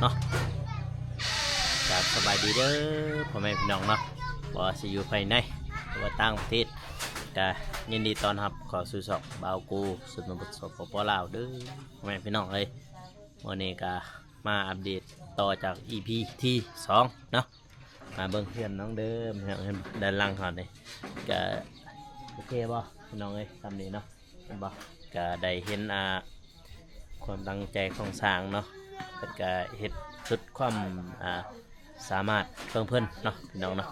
ເນາະ ກະສະບາຍດີເດີພໍ່ແມ່ພີ່ນ້ອງເນາະ ບໍ່ວ່າຊິຢູ່ພາຍໃນ ຫຼືວ່າຕ່າງປະເທດ ກະຍິນດີຕ້ອນຮັບເຂົ້າສູ່ຊ່ອງບ່າວກູຊົນນະບົດ ສປປ ລາວ ເດີພໍ່ແມ່ພີ່ນ້ອງເອີຍ. ມື້ນີ້ກະມາອັບເດດຕໍ່ຈາກ ອີພີ ທີສອງເນາະ ມາເບິ່ງເຮືອນນ້ອງເດີມ ເຮືອນດ້ານຫຼັງເຮົານີ້ ກະໂອເຄບໍ່ພີ່ນ້ອງເອີຍ ສ່ຳນີ້ເນາະ ເຫັນບໍ່ ກະໄດ້ເຫັນ ອ່າ ຄວາມຕັ້ງໃຈຂອງຊ່າງເນາະ ເພິ່ນກະເຮັດສຸດຄວາມ ອ່າ ສາມາດຂອງເພິ່ນເນາະ ພີ່ນ້ອງເນາະ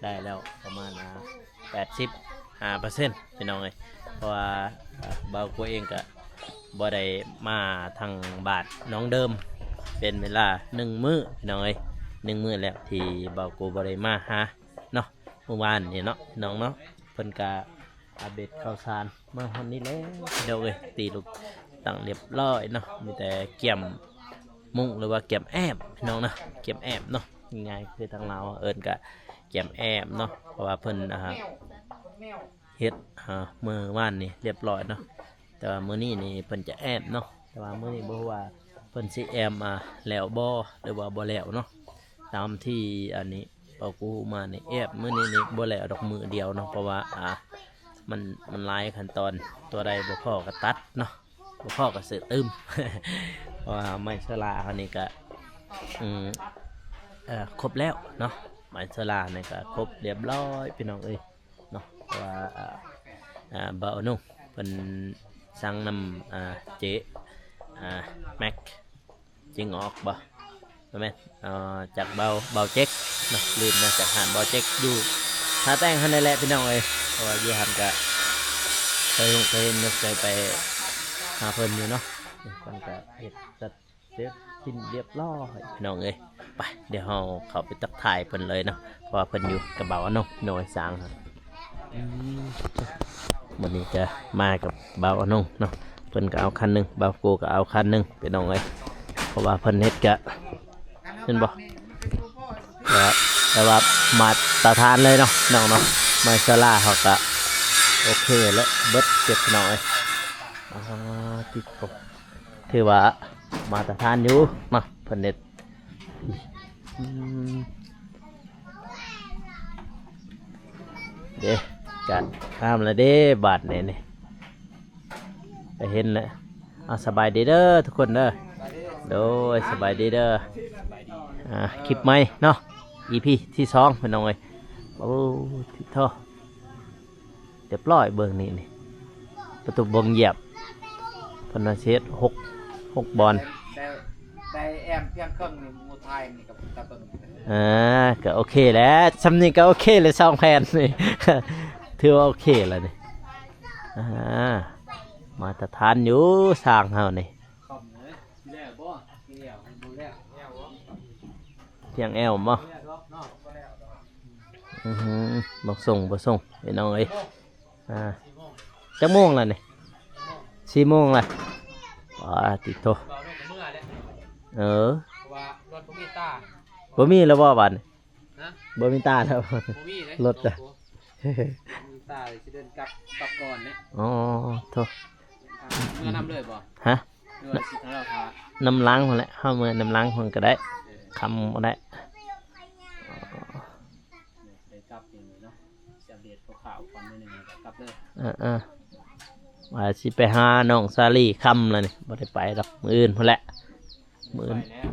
ໄດ້ແລ້ວປະມານ ອ່າ ແປດສິບຫ້າເປີເຊັນ ພີ່ນ້ອງເອີຍ. ເພາະວ່າ ອ່າ ບ່າວກູເອງກະບໍ່ໄດ້ມາທາງບ້ານນ້ອງເດີມ ເປັນເວລາໜຶ່ງມື້ ພີ່ນ້ອງເອີຍ ໜຶ່ງມື້ແລ້ວທີ່ບ່າວກູບໍ່ໄດ້ມາຫາເນາະ ມື້ວານນີ້ເນາະ ພີ່ນ້ອງເນາະ ເພິ່ນກະອັບເດດຂ່າວສານ ມາຮອດນີ້ແລ້ວພີ່ນ້ອງເອີຍ ຕີລູກຕັ້ງຮຽບຮ້ອຍເນາະ ມີແຕ່ກຽມມຸ້ງ ຫຼືວ່າກຽມແອ້ມພີ່ນ້ອງເນາະ ກຽມແອ້ມເນາະ ງ່າຍໆຄືທາງລາວເອີ້ນກະກຽມແອ້ມເນາະ ເພາະວ່າເພິ່ນ ອ່າ ເຮັດ ອ່າ ມື້ວານນີ້ຮຽບຮ້ອຍເນາະ ແຕ່ວ່າມື້ນີ້ນີ້ເພິ່ນຈະແອ້ມເນາະ ແຕ່ວ່າມື້ນີ້ບໍ່ຮູ້ວ່າເພິ່ນຊິແອ້ມ ອ່າ ແລ້ວບໍ່ ຫຼືວ່າບໍ່ແລ້ວເນາະ ຕາມທີ່ອັນນີ້ ເອົາກູມານີ້ແອບ ມື້ນີ້ນີ້ບໍ່ແລ້ວດອກ ມື້ດຽວເນາະ ເພາະວ່າ ອ່າ ມັນ ມັນຫຼາຍຂັ້ນຕອນ ຕົວໃດບໍ່ພໍກໍຕັດເນາະ ບໍ່ພໍກໍຊື້ຕື່ມ ເພາະວ່າໄມ້ໂຊລາເຮົານີ້ກໍ ອືມ ເອີ ຄົບແລ້ວເນາະ ໄມ້ໂຊລານີ້ກໍຄົບຮຽບຮ້ອຍພີ່ນ້ອງເອີຍເນາະ ເພາະວ່າ ອ່າ ອ່າ ບ່າວອານົງເພິ່ນສັ່ງນຳ ອ່າ ເຈ ອ່າ ແມັກ ຈິງອອກບໍ່ ບໍ່ແມ່ນ ເອີ ຈາກເບົາ ເບົາເຈັກເນາະ ລືມເນາະ ຈາກຮ້ານເບົາເຈັກ ຢູ່ທ່າແຕງຫັ້ນນີ້ແຫຼະພີ່ນ້ອງເອີຍ ເພາະວ່າຢູ່ຫັ້ນກະເຄີຍຮູ້ເຄີຍເຫັນຢູ່ ເຄີຍໄປຫາເພິ່ນຢູ່ເນາະ ເພິ່ນກະເຮັດຈັດເສັດສິ້ນຮຽບຮ້ອຍພີ່ນ້ອງເອີຍ. ໄປ ດຽວເຮົາເຂົ້າໄປທັກທາຍເພິ່ນເລີຍເນາະ ເພາະວ່າເພິ່ນຢູ່ກັບເບົາອານົງ ໂດຍສາງ ອືມ ມື້ນີ້ກະມາກັບເບົາອານົງເນາະ ເພິ່ນກໍເອົາຄັນໜຶ່ງ ບ່າວກູກໍເອົາຄັນໜຶ່ງພີ່ນ້ອງເອີຍ ເພາະວ່າເພິ່ນເຮັດກະ ເຫັນບໍ່ ກະແບບວ່າມາດຕະຖານເລີຍເນາະ ພີ່ນ້ອງເນາະ ໄມ້ໂຊລາເຮົາກະໂອເຄແລ້ວ ເບິດເຈັດພີ່ນ້ອງເອີຍ ອ່າ ຕິດໂຕ ຖືວ່າມາດຕະຖານຢູ່ເນາະ ເພິ່ນເຮັດ ອືມ ເດ້ ກະງາມແລ້ວເດ້ ບາດນີ້ນີ້ ໄດ້ເຫັນແລ້ວ ເອົາ ສະບາຍດີເດີທຸກຄົນເດີ ໂດຍ ສະບາຍດີເດີ ອ່າ ຄລິບໃໝ່ເນາະ ອີພີທີສອງ ພີ່ນ້ອງເອີຍ ໂອ້ ຕິດໂທ ຮຽບຮ້ອຍ ເບິ່ງນີ້ນີ້ ປະຕູເບິ່ງຢຽບ ເພິ່ນວ່າຊິເຮັດຫົກ ຫົກບ່ອນ ໄດ້ ໄດ້ແອ້ມພຽງເຄິ່ງນີ້ ໝູ່ທ້າຍນີ້ກໍຕາເບິ່ງ ເອີ ກໍໂອເຄແຫຼະ ຊ່ຳນີ້ກໍໂອເຄແຫຼະ ສອງແຜ່ນນີ້ ຖືວ່າໂອເຄແລ້ວນີ້ ອ່າ ມາດຕະຖານຢູ່ຊ່າງເຮົານີ້ ພຽງແອ້ມບໍ່? ອື ບໍ່ສົ່ງ ບໍ່ສົ່ງ ພີ່ນ້ອງເອີຍ ອ່າ ຈັກໂມງແລ້ວນີ້? ສີ່ໂມງແລ້ວ ປາຕິໂທ ເອີ ບໍ່ມີແລ້ວບໍ່ບາດນີ້? ຮະ? ບໍ່ມີຕາແລ້ວ ບໍ່ມີເດ້ ລົດ ຕາຊິເດີນກັບ ກັບກ່ອນເດ້ ອໍ ໂທ ເມືອນຳເລີຍບໍ່? ຮະ? ຫຼືວ່າຊິຖ້າເຮົາຖ້າ ນຳຫຼັງພຸ້ນແຫຼະ ເຮົາເມືອນຳຫຼັງພຸ້ນກໍໄດ້ ເອີ ຄ່ຳບໍ່ໄດ້ ໄດ້ກັບຢູ່ນີ້ເນາະ ຊິອັບເດດຂ່າວໆກ່ອນໜ້ອຍໜຶ່ງ ແລ້ວກໍກັບເລີຍ ເອີໆ ວ່າຊິໄປຫານ້ອງສາລີຄ່ຳແລ້ວນີ້ ບໍ່ໄດ້ໄປດອກ ມື້ອື່ນພຸ້ນແຫຼະ ມື້ອື່ນ ບໍ່ແລ້ວ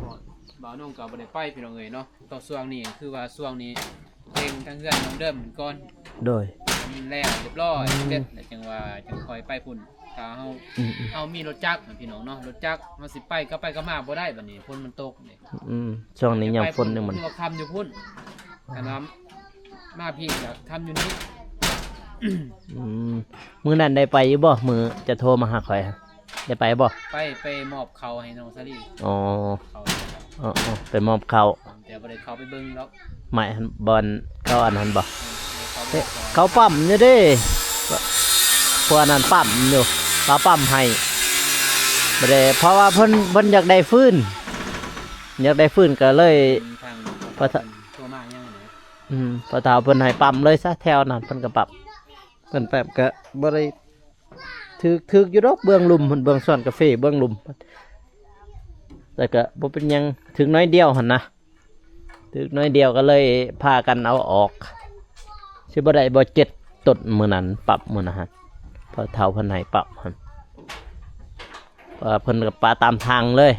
ບ່າວນົງກໍບໍ່ໄດ້ໄປ ພີ່ນ້ອງເອີຍເນາະ ກໍຊ່ວງນີ້ຄືວ່າຊ່ວງນີ້ເລັ່ງທາງເຮືອນນ້ອງເດີມກ່ອນ ໂດຍ ແລ້ວຮຽບຮ້ອຍ ອືມ ເສັດແລ້ວຈັ່ງວ່າຈັ່ງຄ່ອຍໄປພຸ້ນ ຖ້າເຮົາ ອືມໆ ເຮົາມີລົດຈັກນະ ພີ່ນ້ອງເນາະ ລົດຈັກເຮົາຊິໄປ ກັບໄປກັບມາບໍ່ໄດ້ ບັດນີ້ຝົນມັນຕົກນີ້ ອືມ ຊ່ວງນີ້ຍາມຝົນນີ້ມັນ ຄືວ່າຄ່ຳຢູ່ພຸ້ນ ຄັນວ່າມາພີ້ກໍຄ່ຳຢູ່ນີ້ ອືມ ມື້ນັ້ນໄດ້ໄປຢູ່ບໍ່? ມື້ຈະໂທມາຫາຂ້ອຍ ໄດ້ໄປບໍ່? ໄປ ໄປມອບເຂົ້າໃຫ້ນ້ອງສາລີ ອໍ ເຂົ້າ ອໍໆ ໄປມອບເຂົ້າ ແຕ່ບໍ່ໄດ້ເຂົ້າໄປເບິ່ງດອກ ໄມ້ຫັ້ນ ບ່ອນເຂົາອັນນັ້ນບໍ່? ເອີ ເຂົ້າປ້ຳຢູ່ເດ້ ພວກນັ້ນປ້ຳຢູ່ ເຂົາປ້ຳໃຫ້ ບໍ່ໄດ້ ເພາະວ່າເພິ່ນ ເພິ່ນຢາກໄດ້ຟືນ ຢາກໄດ້ຟືນກໍເລີຍ ອືມ ທາງ ພະ ໂທມາຫຍັງນະ ອືມ ພໍ່ເຖົ້າເພິ່ນໃຫ້ປ້ຳເລີຍຊະ ແຖວນັ້ນເພິ່ນກໍປ້ຳ ເພິ່ນແປບກໍບໍ່ໄດ້ ຖືກ ຖືກຢູ່ດອກ ເບື້ອງລຸ່ມ ເບື້ອງສວນກາເຟ ເບື້ອງລຸ່ມ ແຕ່ກໍບໍ່ເປັນຫຍັງ ຖືກໜ້ອຍດຽວຫັ້ນນະ ຖືກໜ້ອຍດຽວກໍເລີຍພາກັນເອົາອອກ. ຊິບໍ່ໄດ້ບໍ່ ເຈັດຕົ້ນມື້ນັ້ນ ປັບມື້ນັ້ນຫັ້ນ ພໍ່ເຖົ້າເພິ່ນໃຫ້ປັບຫັ້ນ ເພາະວ່າເພິ່ນກໍປະຕາມທາງເລີຍ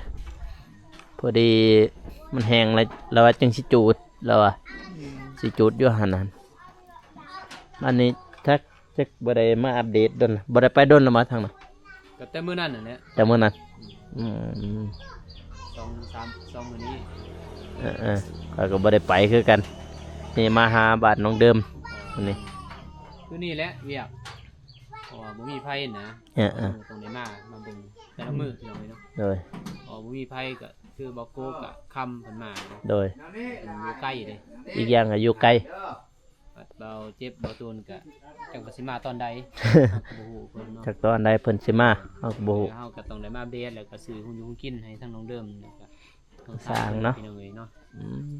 ພໍດີມັນແຫ້ງແລ້ວ ລາວວ່າຈຶ່ງຊິຈູດ ລາວວ່າຊິຈູດຢູ່ຫັ້ນນະ. ອັນນີ້ຈັກ ຈັກບໍ່ໄດ້ມາອັບເດດດົນ ບໍ່ໄດ້ໄປດົນແລ້ວມາທາງນັ້ນ ກໍແຕ່ມື້ນັ້ນນັ້ນແຫຼະ ແຕ່ມື້ນັ້ນ ອືມ ສອງສາມ ສອງມື້ນີ້ ເອີໆ ຂ້ອຍກໍບໍ່ໄດ້ໄປຄືກັນ ນີ້ມາຫາບ້ານນ້ອງເດີມ ອໍ ອັນນີ້ ຄືນີ້ແຫຼະວຽກ ເພາະວ່າບໍ່ມີໃຜນະ ເອີໆ ຕ້ອງໄດ້ມາ ມາເບິ່ງແຕ່ລະມື້ ອືມ ພີ່ນ້ອງເອີຍເນາະ ໂດຍ ເພາະບໍ່ມີໃຜກໍຄືບໍ່ໂກກະຄຳເພິ່ນມາເນາະ ໂດຍ ເພິ່ນຢູ່ໄກເດ້ ອີກຢ່າງກໍຢູ່ໄກ ບັດເບົາເຈັບເບົາຕູນກະຈັກວ່າຊິມາຕອນໃດ ເຮົາກໍບໍ່ຮູ້ເພິ່ນເນາະ ຈັກຕອນໃດເພິ່ນຊິມາ ເຮົາກໍບໍ່ຮູ້ ເຮົາກໍຕ້ອງໄດ້ມາອັບເດດ ແລ້ວກໍຊື້ຂອງຢູ່ຂອງກິນໃຫ້ທາງນ້ອງເດີມ ແລ້ວກໍທາງຊ່າງເນາະ ພີ່ນ້ອງເອີຍເນາະ ອືມ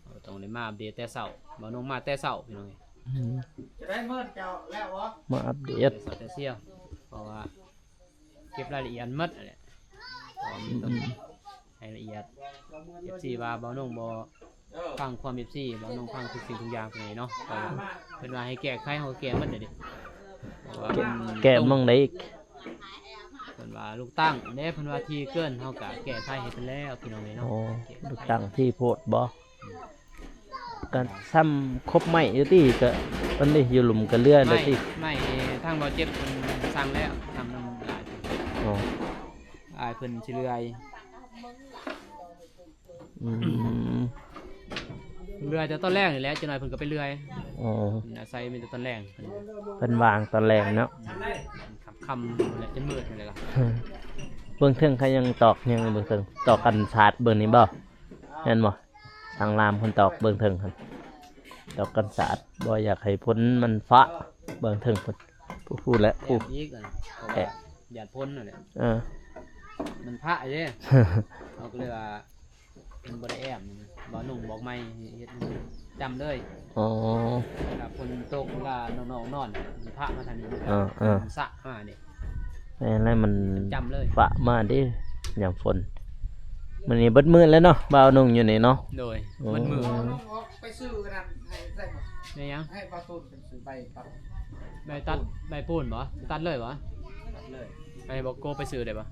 ເຮົາກໍຕ້ອງໄດ້ມາອັບເດດແຕ່ເຊົ້າ ບ່າວນົງມາແຕ່ເຊົ້າ ພີ່ນ້ອງເອີຍ ອືມ ຈະໄດ້ເມີດເຈົ້າແລ້ວບໍ່ ມາອັບເດດແຕ່ເຊົ້າແຕ່ຊຽວ ເພາະວ່າ ເກັບລາຍລະອຽດໝົດຫັ້ນແຫຼະ ເພາະວ່າມັນຕ້ອງ ອືມ ໃຫ້ລະອຽດ ເອັຟຊີ ວ່າບ່າວນົງບໍ່ຟັງຄວາມ ເອັຟຊີ ບ່າວນົງຟັງທຸກສິ່ງທຸກຢ່າງເພິ່ນເນາະ ເພິ່ນວ່າໃຫ້ແກ້ໄຂ ເຮົາກໍແກ້ໝົດເດ້ ເພາະວ່າ ແກ້ ມັນ ແກ້ໝ່ອງໃດອີກ ເພິ່ນວ່າລູກຕັ້ງເດ້ ເພິ່ນວ່າຖີ່ເກີນ ເຮົາກໍແກ້ໄຂໃຫ້ເພິ່ນແລ້ວ ພີ່ນ້ອງເອີຍເນາະ ໂອ້ ລູກຕັ້ງຖີ່ໂພດບໍ? ກໍຊ່ຳຄົບໄມ້ຢູ່ຕິ ກໍອັນນີ້ຢູ່ລຸ່ມກໍເຫຼືອແລ້ວຕິ ໄມ້ ໄມ້ທາງເບົາເຈັບເພິ່ນສັ່ງແລ້ວ ນຳ ນຳຫຼາຍ ອໍ ອ້າຍເພິ່ນຊິເລື່ອຍ ອືມ ເລື່ອຍແຕ່ຕອນແລງນີ້ແຫຼະ ຈັກໜ້ອຍເພິ່ນກໍໄປເລື່ອຍ ອໍ ເພິ່ນອາໄສມີແຕ່ຕອນແລງ ເພິ່ນວ່າງຕອນແລງເນາະ ຄ່ຳໆ ແຫຼະ ຈົນມືດພຸ້ນແຫຼະ ເບື້ອງເທິງເຂົາຍັງຕອກ ຍັງເບື້ອງເທິງ ຕອກກັນສາດເບື້ອງນີ້ບໍ່ ແມ່ນບໍ່? ທາງລາມເພິ່ນຕອກເບື້ອງເທິງຫັ້ນ ຕອກກັນສາດ ບໍ່ຢາກໃຫ້ຝົນມັນຟ້າເບື້ອງເທິງພຸ້ນ ພຸ້ນແຫຼະ ພຸ້ນ ແອ້ມອີກ ເພາະວ່າ ເອີ ຢ້ານຝົນນັ້ນແຫຼະ ເອີ ມັນພະເດ້ ເຮົາກໍເລີຍວ່າ ມັນບໍ່ໄດ້ແອ້ມ ບໍ່ນຸ່ງບອກໃໝ່ ເຮັດໃຫ້ມັນຈ້ຳເລີຍ ອໍ ເວລາຝົນຕົກ ເວລານ້ອງໆນອນ ມັນພະມາທາງນີ້ ເອີໆ ມັນສະມາເດ້ ແມ່ນແລ້ວ ມັນຈ້ຳເລີຍ ຟ້າມາເດ້ ຍາມຝົນ ມື້ນີ້ເບິດມື້ແລ້ວເນາະ ບ່າວນຸ່ງຢູ່ນີ້ເນາະ ໂດຍ ໂອ້ ເບິດມື້ ອອກໄປຊື້ອັນນັ້ນໃຫ້ໄດ້ບໍ່ ໄດ້ຫຍັງ? ໃຫ້ບ່າວຕູນໄປຊື້ໃບຕັດ ໃບຕັດ ໃບປູນບໍ່? ຕັດເລີຍບໍ່? ຕັດເລີຍ ໃຫ້ບ່າວໂກໄປຊື້ໄດ້ບໍ່?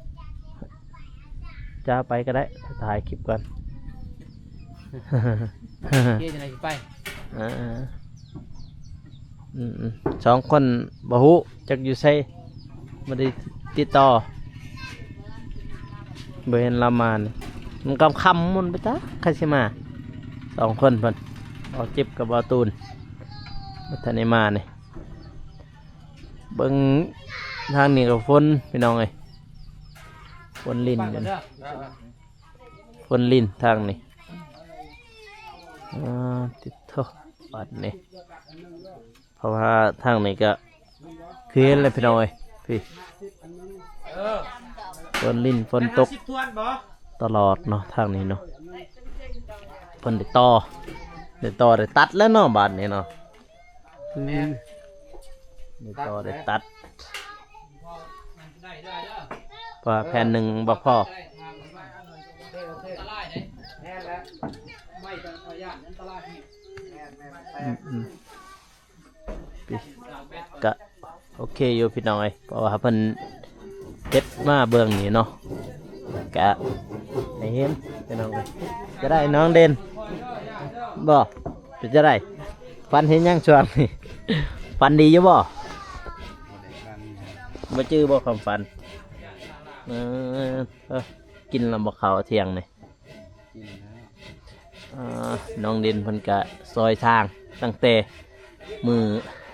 ຈະໄປກໍໄດ້ ຖ່າຍຄລິບກ່ອນ ໂອເຄ ຈັ່ງໃດຊິໄປ ເອີ ອືມໆ ສອງຄົນບໍ່ຮູ້ຈັກຢູ່ໃສ ບໍ່ໄດ້ຕິດຕໍ່ ບໍ່ເຫັນລາວມານີ້ ມັນກໍຄ່ຳໝົດໄປຈັກໃຜຊິມາ ສອງຄົນເພິ່ນ ເບົາເຈັບກັບບ່າວຕູນ ບໍ່ທັນໄດ້ມານີ້ ເບິ່ງທາງນີ້ກໍຝົນ ພີ່ນ້ອງເອີຍ ຝົນລິນກັນ ຝົນລິນທາງນີ້ ອາ ຕິດໂທ ບາດນີ້ ເພາະວ່າທາງນີ້ກໍຄືເຫັນແຫຼະພີ່ນ້ອງເອີຍ ພີ້ ຝົນລິນຝົນຕົກຕະຫຼອດເນາະ ທາງນີ້ເນາະ ເພິ່ນໄດ້ຕໍ່ ໄດ້ຕໍ່ໄດ້ຕັດແລ້ວເນາະ ບາດນີ້ເນາະ ອືມ ໄດ້ຕໍ່ໄດ້ຕັດ ເພາະວ່າແຜ່ນໜຶ່ງບໍ່ພໍ ອັນຕະລາຍເດ້ ແມ່ນແລ້ວ ໄມ້ກໍຢ້ານອັນຕະລາຍ ແມ່ນໆ ອືມໆ ກະໂອເຄຢູ່ພີ່ນ້ອງເອີຍ ເພາະວ່າເພິ່ນເຮັດມາເບື້ອງນີ້ເນາະ ກະໃຫ້ເຫັນພີ່ນ້ອງເອີຍ ຈະໄດ້ນ້ອງເດັ່ນ ບໍ່ ເປັນຈັ່ງໃດ ຝັນເຫັນຫຍັງຊ່ວງນີ້ ຝັນດີຢູ່ບໍ່? ບໍ່ຈື່ບໍ່ຄວາມຝັນ? ເອີ ເອີ ກິນແລ້ວບໍ່ເຂົ້າທ່ຽງນີ້? ກິນແລ້ວ ເອີ ນ້ອງເດັ່ນເພິ່ນກະຊ່ອຍສ້າງຕັ້ງແຕ່ມື້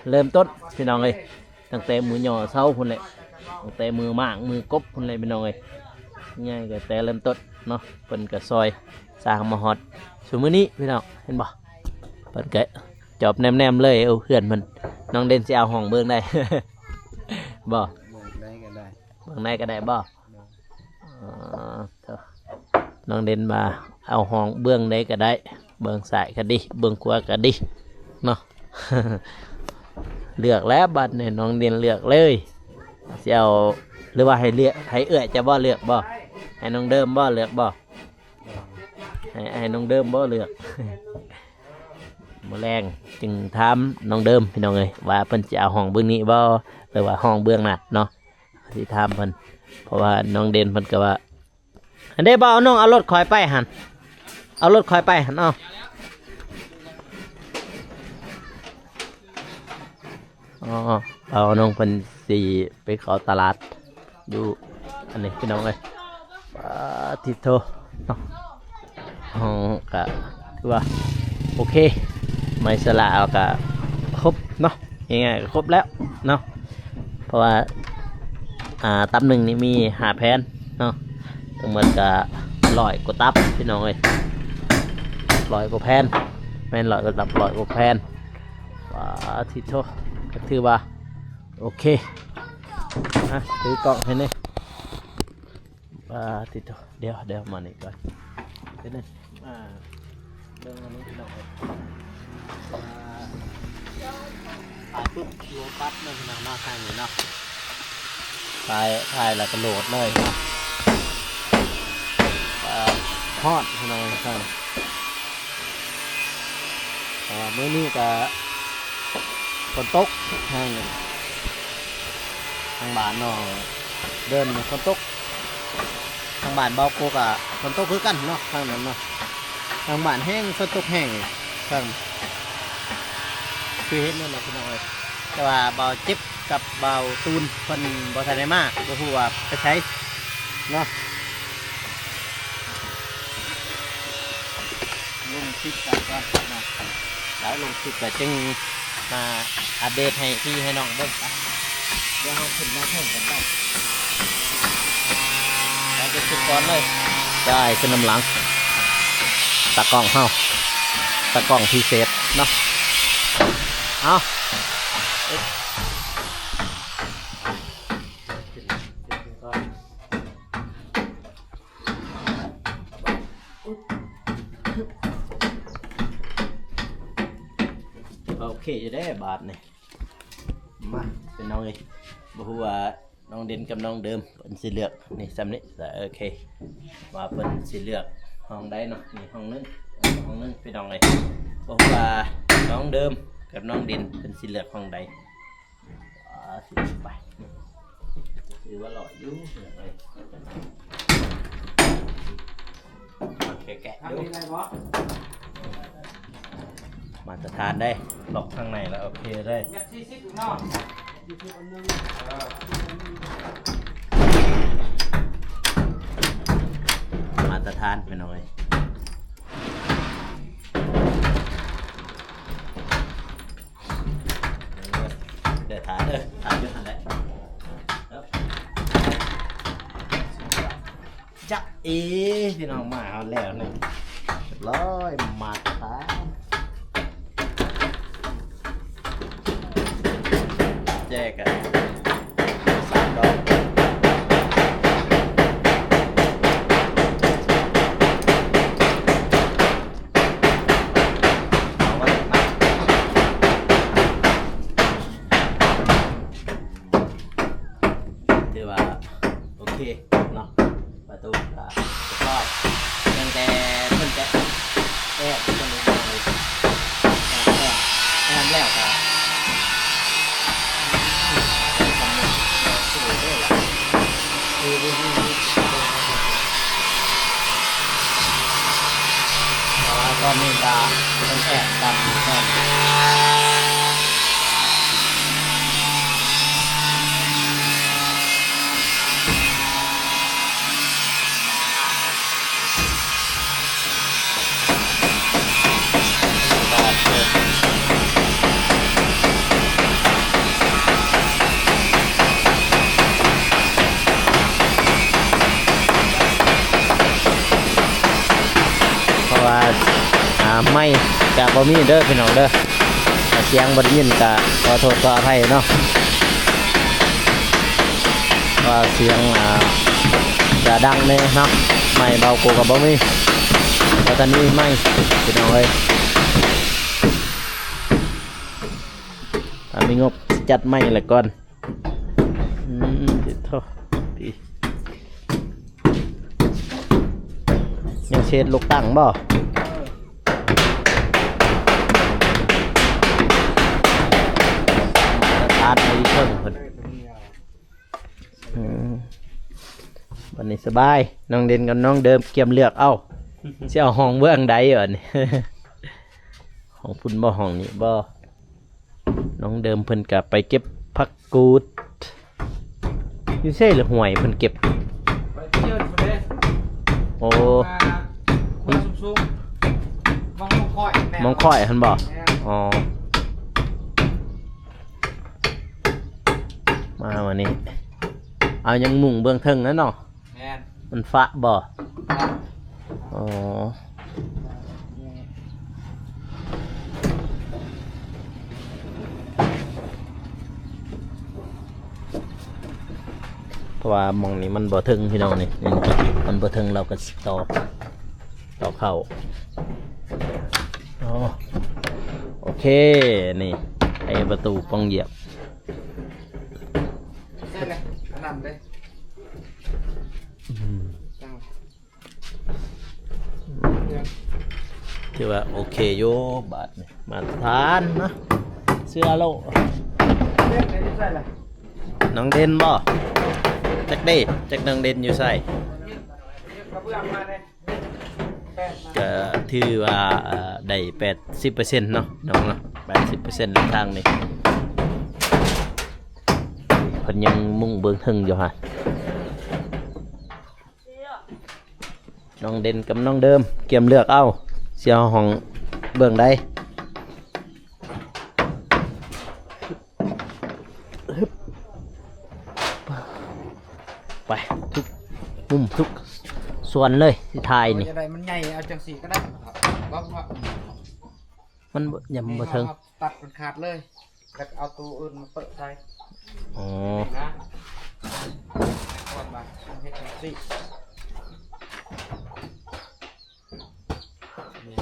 ເລີ່ມຕົ້ນ ພີ່ນ້ອງເອີຍ ຕັ້ງແຕ່ມື້ຍໍເສົາພຸ້ນແຫຼະ ຕັ້ງແຕ່ມື້ມ້າງມື້ກົບພຸ້ນແຫຼະ ພີ່ນ້ອງເອີຍ ໃຫຍ່ກໍແຕ່ເລີ່ມຕົ້ນເນາະ ເພິ່ນກໍຊ່ອຍສ້າງມາຮອດຊຸມື້ນີ້ ພີ່ນ້ອງ ເຫັນບໍ່? ເພິ່ນກໍຈອບແນມໆເລີຍ ເອີ ເຮືອນເພິ່ນ ນ້ອງເດັ່ນຊິເອົາຫ້ອງເບິ່ງໄດ້ບໍ່? ເບິ່ງໄດ້ກໍໄດ້ ເບິ່ງໄດ້ກໍໄດ້ບໍ່? ອໍ ເອີ ນ້ອງເດັ່ນວ່າເອົາຫ້ອງເບື້ອງໃດກໍໄດ້ ເບື້ອງຊ້າຍກໍດີ ເບື້ອງຂວາກໍດີເນາະ ເລືອກແລ້ວບັດນີ້ ນ້ອງເດັ່ນເລືອກເລີຍ ຊິເອົາ ຫຼືວ່າໃຫ້ເລືອກ ໃຫ້ເອື້ອຍເຈົ້າບໍ່ເລືອກບໍ່? ໃຫ້ນ້ອງເດີມບໍ່ເລືອກບໍ່? ໃຫ້ ໃຫ້ນ້ອງເດີມບໍ່ເລືອກ? ມື້ແລງຈຶ່ງຖາມນ້ອງເດີມ ພີ່ນ້ອງເອີຍ ວ່າເພິ່ນຊິເອົາຫ້ອງເບື້ອງນີ້ບໍ່ ຫຼືວ່າຫ້ອງເບື້ອງນັ້ນເນາະ ຊິຖາມເພິ່ນ ເພາະວ່ານ້ອງເດັ່ນເພິ່ນກໍວ່າ ອັນເດ້ ບ່າວນົງ ເອົາລົດຂ້ອຍໄປຫັ້ນ ເອົາລົດຂ້ອຍໄປຫັ້ນ ເອົາ ອໍ ບ່າວນົງເພິ່ນຊິໄປເຂົ້າຕະຫຼາດຢູ່ອັນນີ້ ພີ່ນ້ອງເອີຍ ປາດທິໂທເນາະ ຫ້ອງກະຖືວ່າໂອເຄ ໄມ້ສະຫຼາເອົາກະຄົບເນາະ ງ່າຍໆ ກະຄົບແລ້ວເນາະ ເພາະວ່າ ອ່າ ຕັບໜຶ່ງນີ້ມີຫ້າແຜ່ນເນາະ ທັງໝົດກະຮ້ອຍກວ່າຕັບ ພີ່ນ້ອງເອີຍ ຮ້ອຍກວ່າແຜ່ນ ແມ່ນ ຮ້ອຍກວ່າຕັບ ຮ້ອຍກວ່າແຜ່ນ ປາດທິໂທ ກະຖືວ່າໂອເຄ ອ່ະ ຖືກ້ອງໃຫ້ແດ່ ປາດທິໂທ ດຽວ ດຽວມານີ້ກ່ອນ ເປັນຫຍັງ ອ່າ ເບິ່ງອັນນີ້ພີ່ນ້ອງເອີຍ ວ່າຖ່າຍປຶບໂລຕັດເນາະ ພີ່ນ້ອງເນາະ ທາງນີ້ເນາະ ຖ່າຍ ຖ່າຍແລ້ວກໍໂຫຼດເລີຍເນາະ ອ່າ ຮອດພີ່ນ້ອງເອີຍ ເພາະວ່າມື້ນີ້ກໍຝົນຕົກແຮງ ທາງບ້ານນ້ອງເດີນຝົນຕົກ ທາງບ້ານເບົາໂກກະຝົນຕົກຄືກັນເນາະ ທາງນັ້ນເນາະ ທາງບ້ານແຮງ ຝົນຕົກແຮງ ທາງ ຄືເຫັນນັ້ນແຫຼະພີ່ນ້ອງເອີຍ ແຕ່ວ່າເບົາເຈັບກັບເບົາຕູນເພິ່ນບໍ່ທັນໄດ້ມາ ບໍ່ຮູ້ວ່າໄປໃສເນາະ ລົງຄລິບກັນກ່ອນເນາະ ແລ້ວລົງຄລິບກໍຈຶ່ງ ມາອັບເດດໃຫ້ພີ່ໃຫ້ນ້ອງເບິ່ງ ໄປ ດຽວເຮົາຂຶ້ນມາເທິງກັນໄປ ໄປເກັບຊຸດກ່ອນເລີຍ ໄດ້ຂຶ້ນນຳຫຼັງ ຕາກ້ອງເຮົາ ຕາກ້ອງພິເສດເນາະ ເອົາ ໂອເຄຢູ່ເດ້ບາດນີ້ ມາ ພີ່ນ້ອງເອີຍ ບໍ່ຮູ້ວ່ານ້ອງເດັ່ນກັບນ້ອງເດີມເພິ່ນຊິເລືອກນີ້ ຊ່ຳນີ້ ໂອເຄ ວ່າເພິ່ນຊິເລືອກຫ້ອງໃດເນາະ ນີ້ຫ້ອງໜຶ່ງ ຫ້ອງໜຶ່ງ ພີ່ນ້ອງເອີຍ ບໍ່ຮູ້ວ່ານ້ອງເດີມກັບນ້ອງເດັ່ນເພິ່ນຊິເລືອກຫ້ອງໃດ ອ່າ ສິໄປ ຖືວ່າຫຼອຍຢູ່ ແກະໆ ດູ ມາດຕະຖານເດ້ ລັອກທາງໃນແລ້ວໂອເຄເດ້ ມາດຕະຖານ ພີ່ນ້ອງເອີຍ. ເດີ ຖ້າເດີ ຖ້າຢູ່ຫັ້ນແຫຼະ ຈະເອ ພີ່ນ້ອງ ມາເອົາແລ້ວນີ້ ຮຽບຮ້ອຍ ມາດຕະຖານ ແຈກະ ສາມດອກ ເອົາໄວ້ນະ ຖືວ່າໂອເຄເນາະ ປະຕູກະຮຽບຮ້ອຍ ຍັງແຕ່ເພິ່ນຈະແອບ ເພິ່ນຈະແອບ ແອບແລ້ວກະ ແຕ່ວ່າຕອນນີ້ກະເພິ່ນແອບກັນຢູ່ ເພາະວ່າ ອ່າ ໄມກະບໍ່ມີເດີພີ່ນ້ອງເດີ ຖ້າສຽງບໍ່ໄດ້ຍິນກະຂໍໂທດຂໍອະໄພເນາະ ວ່າສຽງ ອ່າ ຈະດັງແດ່ເນາະ ໄມເບົາໂກກະບໍ່ມີ ບໍ່ທັນມີໄມ ພີ່ນ້ອງເອີຍ ຖ້າມີງົບຈັດໄມແລ້ວກ່ອນ. ອືມ ຕິດໂທ ປີ ຍັງ ເຂດເລືອກຕັ້ງບໍ່? ເອີ ມາດຕະຖານຢູ່ເທິງເພິ່ນ. ອືມ ບັດນີ້ສະບາຍ ນ້ອງເດັ່ນກັບນ້ອງເດີມກຽມເລືອກເອົາ ຊິເອົາຫ້ອງເບື້ອງໃດບັດນີ້ ຫ້ອງພຸ້ນບໍ່ ຫ້ອງນີ້ບໍ່? ນ້ອງເດີມເພິ່ນກະໄປເກັບຜັກກູດ ຢູ່ໃສລະ ຫ້ວຍເພິ່ນເກັບ? ໄປທ່ຽວຢູ່ເດ້. ໂອ້ ມາ ຫົວສູງໆ ມອງ ມອງຄ້ອຍແມ່ນ ມອງຄ້ອຍຫັ້ນບໍ່? ແມ່ນ. ອໍ ມາວັນນີ້ ເອົາຍັງມຸງເບື້ອງເທິງນັ້ນເນາະ. ແມ່ນ. ມັນຟະບໍ່? ຟະ. ອໍ ເພາະວ່າໝ່ອງນີ້ມັນບໍ່ເຖິງພີ່ນ້ອງນີ້ ນີ້ ມັນບໍ່ເຖິງ ເຮົາກໍຊິຕໍ່ ຕໍ່ເຂົ້າ. ອໍ ໂອເຄ ນີ້ ໄອ້ປະຕູປ່ອງຢຽບ. ໃສ່ແຫຼະ ອັນນັ້ນເດ້. ອືມ ຕັ້ງ ຖືວ່າໂອເຄຢູ່ ບາດນີ້ມາດຕະຖານເນາະ ເຊື່ອໂລດ. ນ້ອງເດັ່ນບໍ່? ຈັກເດ້ ຈັກນ້ອງເດັ່ນຢູ່ໃສ? ກະເບື້ອງມາເດ້. ກໍຖືວ່າ ເອີ ໄດ້ແປດສິບເປີເຊັນເນາະ ນ້ອງເນາະ ແປດສິບເປີເຊັນທາງນີ້ ເພິ່ນຍັງມຸງເບື້ອງເທິງຢູ່ຫັ້ນ. ນ້ອງເດັ່ນກັບນ້ອງເດີມກຽມເລືອກເອົາ ຊິເອົາຫ້ອງເບື້ອງໃດ? ໄປ ທຸກມຸມທຸກສ່ວນເລີຍ ຊິຖ່າຍນີ້. ຢາກໄດ້ມັນໃຫຍ່ ເອົາຈັ່ງຊີ້ກໍໄດ້. ບໍ່ ບໍ່ ມັນຍັງບໍ່ເຖິງ ຕັດມັນຂາດເລີຍ ແລ້ວກໍເອົາໂຕອື່ນມາເປີະໃສ່. ອໍ ນີ້ນະ ກ່ອນວ່າເຮັດຈັ່ງຊີ້ ນີ້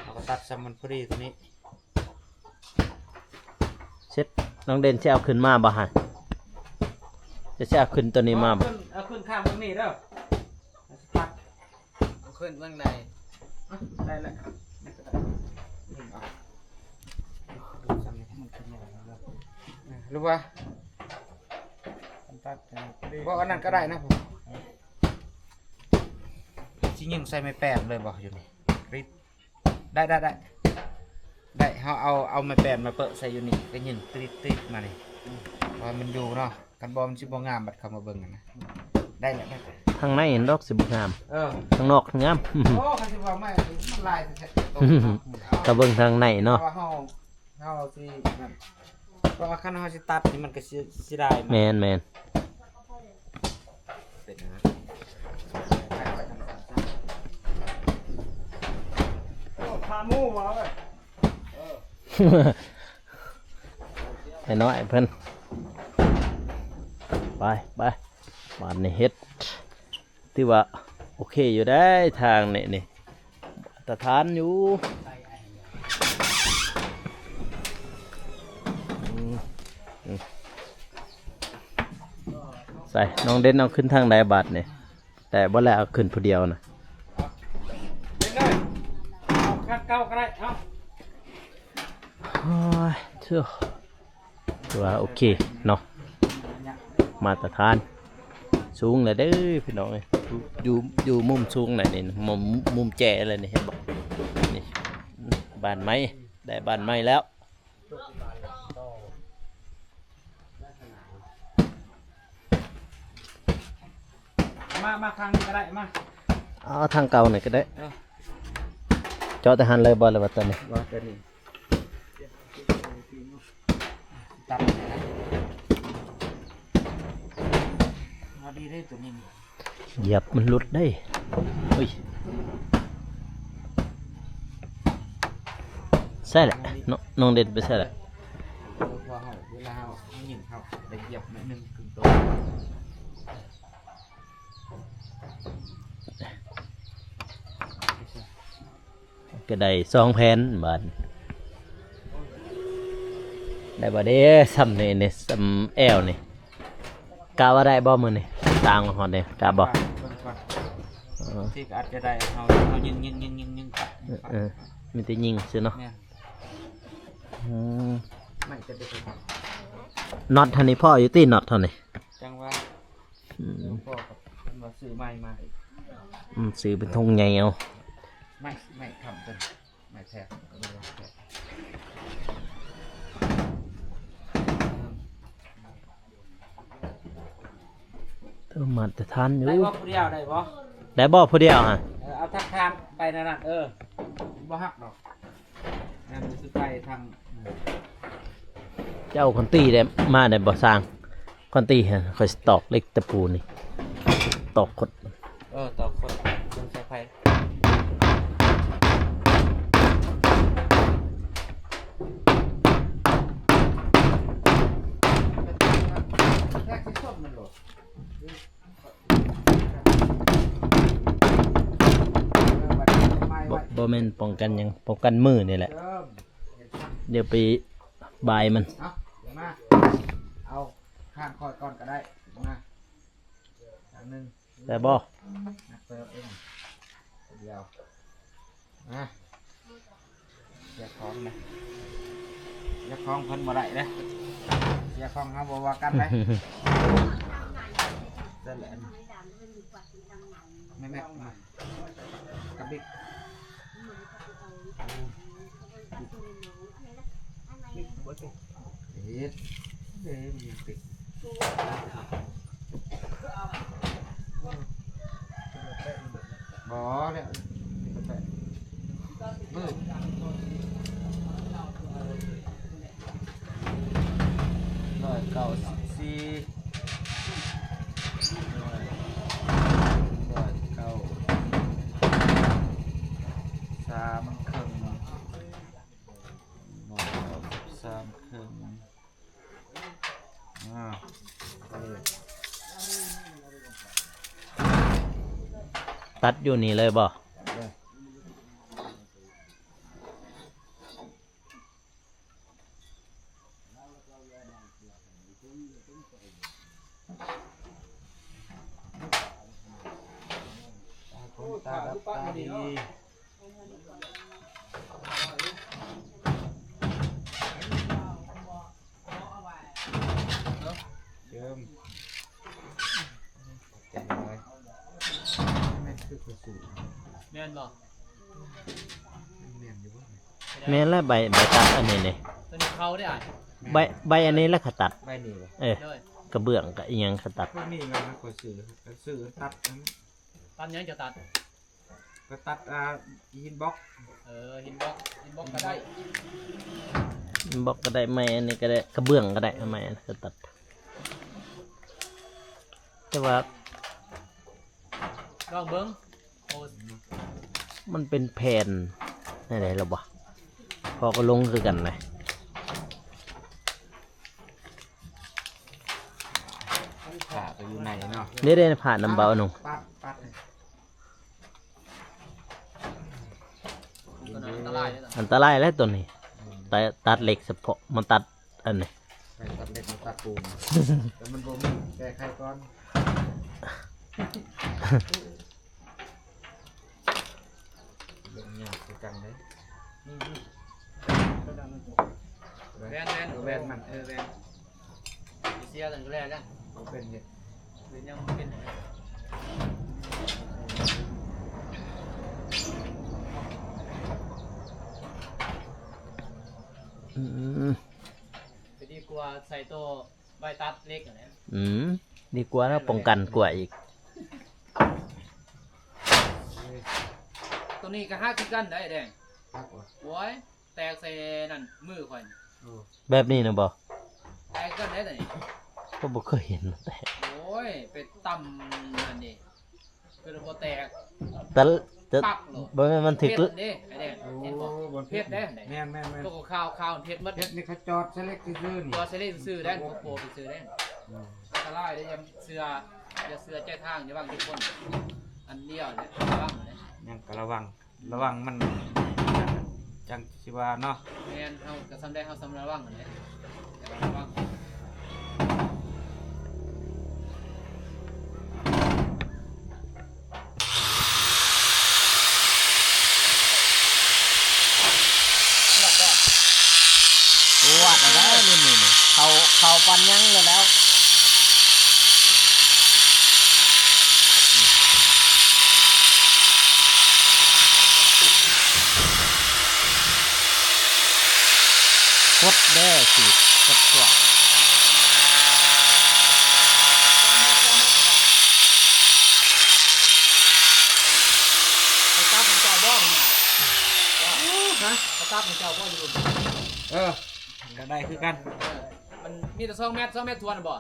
ເຮົາກໍຕັດຊ່ຳມັນພໍດີຕົວນີ້. ເສັດ ນ້ອງເດັ່ນຊິເອົາຂຶ້ນມາບໍ່ຫັ້ນ? ຈະຊິເອົາຂຶ້ນຕົວນີ້ມາບໍ່? ເອົາຂຶ້ນ ເອົາຂຶ້ນຂ້າງເບິ່ງນີ້ເດີ ຕັດ ເອົາຂຶ້ນເບິ່ງໃດ. ອະ ໄດ້ແລ້ວ ນີ້ກໍໄດ້ ດຶງເອົາ ຫຼືວ່າ ຕັດ ບໍ່ ອັນນັ້ນກໍໄດ້ນະ ຊິຍິງໃສ່ໄມ້ແປ້ນເລີຍບໍ່ ຢູ່ນີ້? ໄດ້ ໄດ້ ໄດ້ ໄດ້ ເຮົາເອົາ ເອົາໄມ້ແປ້ນມາເປີະໃສ່ຢູ່ນີ້ ກໍຍິງຕຣິດໆມານີ້ ເພາະວ່າມັນຢູ່ເນາະ ຄັນບໍ່ມັນຊິບໍ່ງາມ ບັດເຂົາມາເບິ່ງຫັ້ນນະ. ໄດ້ແລ້ວ ໄດ້ແລ້ວ ທາງໃນຫັ້ນດອກຊິບໍ່ງາມ ເອີ ທາງນອກງາມ. ໂອ້ ຄັນຊິເວົ້າໃໝ່ ມັນຫຼາຍແທ້ໆ ກໍເບິ່ງທາງໃນເນາະ ເຮົາ ເຮົາຊິນັ້ນ ເພາະວ່າຄັນເຮົາຊິຕັດນີ້ມັນກໍເສຍ ເສຍດາຍ. ແມ່ນ ແມ່ນ. ເປັນຫຍັງ? ໂອ້ ພາໝູ່ມາເວີຍ ໄອ້ນ້ອຍເພິ່ນ ໄປ ໄປ ບາດນີ້ເຮັດ ຖືວ່າໂອເຄຢູ່ໄດ໋ ທາງນີ້ ນີ້ ມາດຕະຖານຢູ່. ອືມ ອືມ ໃສ່ ນ້ອງເດັ່ນເອົາຂຶ້ນທາງໃດບາດນີ້? ແຕ່ບໍ່ແລ້ວ ເອົາຂຶ້ນຜູ້ດຽວນະ ເອົາ ເອົາຄັນເກົ່າກໍໄດ້ ເອົາ. ໂອ້ຍ ຖືວ່າໂອເຄເນາະ ມາດຕະຖານສູງແລ້ວເດີພີ່ນ້ອງເອີຍ ຢູ່ ຢູ່ມຸມສູງແລ້ວນີ້ ມຸມ ມຸມແຈແລ້ວນີ້ ເຫັນບໍ່ ນີ້ ບ້ານໃໝ່ ໄດ້ບ້ານໃໝ່ແລ້ວ. ມາ ມາທາງນີ້ກໍໄດ້ ມາ ເອົາທາງເກົ່ານີ້ກໍໄດ້ ເອີ ເຈາະແຕ່ຫັ້ນເລີຍບໍ່ ຫຼືວ່າຕົວນີ້? ບໍ່ ຕົວນີ້ ຕັດ ເອົາດີເດ້ຕົວນີ້. ຢຽບມັນຫຼຸດເດ້ ເຮີ້ຍ ໃສ່ແຫຼະ ນ້ອງ ນ້ອງເດັ່ນໄປໃສ່ແຫຼະ ເພາະວ່າເຮົາ ເວລາເຮົາຍິງ ເຮົາໄດ້ຢຽບໜ້ອຍໜຶ່ງ ເຄິ່ງໂຕ. ກໍໄດ້ສອງແຜ່ນບາດ ໄດ້ບໍ່ເດ້ ຊ່ຳນີ້ ຊ່ຳແອວນີ້ ກະວ່າໄດ້ບໍ່ມື້ນີ້ ຕ່າງຮອດນີ້ ກະບໍ່? ເບິ່ງກ່ອນ ອໍ ເອີ ບາງທີກໍອາດຈະໄດ້ເຮົາ ເຮົາຍິງໆໆໆໄປ ເອີ ເອີ ມີແຕ່ຍິງຊື່ເນາະ ແມ່ນ ອືມ ມັນຈະໄດ້ເປັນ ນັອດຫັ້ນນີ້ພໍຢູ່ຕິ ນັອດຫັ້ນນີ້ ຈັ່ງວ່າ ອືມ ພໍກັບເພິ່ນວ່າຊື້ໃໝ່ມາອີກ ອືມ ຊື້ເປັນຖົງໃຫຍ່ເອົາ ໄມ້ ໄມ້ຄ້ຳຕົວນີ້ ໄມ້ແທກ ເອີ ມາດຕະຖານຢູ່ ໄດ້ບໍ່ຜູ້ດຽວ ໄດ້ບໍ່ ໄດ້ບໍ່ຜູ້ດຽວຫັ້ນ ເອີ ເອົາທັກທາງໄປນັ້ນ ເອີ ບໍ່ຮັກດອກ ແມ່ນຊິໄປທາງ ເຈົ້າຄັນຕີໄດ້ມາໄດ້ບໍ່ຊ່າງ? ຄັນຕີຫັ້ນ ຂ້ອຍຊິຕອກເຫຼັກຕະປູນີ້ ຕອກຄົດ ເອີ ຕອກຄົດ ເບິ່ງສາຍໄຟ ແທກຊິຊົນມັນໂລດ ບໍ່ ບໍ່ແມ່ນປ້ອງກັນຫຍັງ ປ້ອງກັນມືນີ້ແຫຼະ ດຽວໄປບາຍມັນ ເອົາ ມາ ເອົາຂ້າງຂ້ອຍກ່ອນກໍໄດ້ ມາ ຂ້າງໜຶ່ງ ໄດ້ບໍ່? ໜັກເຕີບເດ້ ດຽວ ມາ ເສຍຂອງເດ້ ເສຍຂອງເພິ່ນບໍ່ໄດ້ເດ້ ເສຍຂອງເຮົາບໍ່ວ່າກັນເດ້ ເສັດແລ້ວ ແມ່ໆ ມາ ກະບິກ ເຮັດເດ້ ມັນຍັງຕິດ ບໍ່ແລ້ວ ນີ້ກໍແປະ ບຶ້ມ ຮ້ອຍເກົ້າສິບສີ່ ຮ້ອຍ ຮ້ອຍເກົ້າ ສາມເຄິ່ງ ຮ້ອຍເກົ້າສິບສາມເຄິ່ງ ອ່າ ຕັດຢູ່ນີ້ເລີຍບໍ່? ຕາ ຕາ ຕາດີ ເຈີມ ແມ່ນຄືກະສູນ ແມ່ນບໍ່? ແມ່ນຢູ່ບໍ່? ແມ່ນແລ້ວ ໃບ ໃບຕັດອັນນີ້ນີ້ ຕົວນີ້ເຂົາເດ້ອ້າຍ ໃບ ໃບອັນນີ້ແຫຼະເຂົາຕັດ ໃບນີ້ບໍ່? ເອີ ໂດຍ ກະເບື້ອງກະອີ່ຫຍັງເຂົາຕັດ ພວກນີ້ນະ ຂ້ອຍຊື້ ຊື້ຕັດອັນ ຕັດຫຍັງຈະຕັດ? ກະຕັດ ອ່າ ຫີນບລັອກ ເອີ ຫີນບລັອກ ຫີນບລັອກກະໄດ້ ຫີນບລັອກກະໄດ້ ໄມ້ອັນນີ້ກະໄດ້ ກະເບື້ອງກະໄດ້ ເອີ ໄມ້ອັນນີ້ກະຕັດ ແຕ່ວ່າ ລອງເບິ່ງ ໂອ້ ມັນເປັນແຜ່ນແນວໃດລະວະ ພໍກະຫຼົງຄືກັນນະ ຜ້າກະຢູ່ໃນເນາະ ເດ້ໆ ຜ້ານຳເບົາໜຸ່ງ ປັດ ປັດ ອັນຕະລາຍເດ້ ອັນຕະລາຍແຫຼະໂຕນີ້ ອືມ ແຕ່ຕັດເຫຼັກສະເພາະ ມາຕັດອັນນີ້ ໃຫ້ຕັດເຫຼັກມາຕັດປູນ ແຕ່ມັນບໍ່ມີ ແກ້ໄຂກ່ອນ ເບິ່ງຍາກຄືກັນເດ້ ອືມ ແວ່ນ ແວ່ນ ເອີ ແວ່ນມັນ ເອີ ແວ່ນ ເສຍກັນກະແລ້ວ ບໍ່ເປັນເຮັດ ເປັນຫຍັງບໍ່ເປັນ ອືມ ກະດີກວ່າໃສ່ໂຕໃບຕັດເຫຼັກຫັ້ນແຫຼະ ອືມ ດີກວ່າເນາະ ປ້ອງກັນກວ່າອີກ ໂຕນີ້ກະຫັກຄືກັນໄດ໋ແດງ ຫັກຫວາ? ໂອ້ຍ ແຕກໃສ່ນັ້ນມືຂ້ອຍ ໂອ້ ແບບນີ້ນະບໍ່? ແຕກຄືກັນໄດ໋ໂຕນີ້ ຂ້ອຍບໍ່ເຄີຍເຫັນແຕກ ໂອ້ຍ ໄປຕຳນັ້ນນີ້ ຄືບໍ່ແຕກ ແຕ່ ແຕ່ ປັກໂລດ ບໍ່ແມ່ນມັນຖືກ ເພັດເດ້ ໄອ້ແດງ ໂອ້ ເຫັນບໍ່? ເພັດເດ້ ແມ່ນໆໆ ໂຕຂາວໆ ເພັດໝົດ ເພັດນີ້ເຂົາຈອດໃສ່ເຫຼັກຊື່ໆ ນີ້ ຈອດໃສ່ເຫຼັກຊື່ໆ ໄດ້ ເຂົາໂປະຊື່ໆ ໄດ້ ອືມ ອັນຕະລາຍເດ້ ຢ່າເຊື່ອ ຢ່າເຊື່ອໃຈທາງ ຢ່າຫວັງແຕ່ຄົນ ອັນດຽວເດ້ ລະວັງເດ້ ຍັງກະລະວັງ ລະວັງມັນ ຈັ່ງຊິວ່າເນາະ ແມ່ນ ເຮົາກະສ່ຳໃດເຮົາສ່ຳລະວັງຫັ້ນແຫຼະ ລະວັງ ລະວັງ ອື ເຂົ້າ ເຂົ້າປັນຍັງແລ້ວ ແລ້ວ ກົດເດີ ສີດ ກົດຕົວະ ໄປຕັດໃຫ້ເຈົ້າບໍ່ນີ້ນະ? ຮະ? ໄປຕັດໃຫ້ເຈົ້າບໍ່ຢູ່? ເອີ ກໍໄດ້ຄືກັນ ມັນມີແຕ່ສອງແມັດ ສອງແມັດຖ້ວນບໍ່?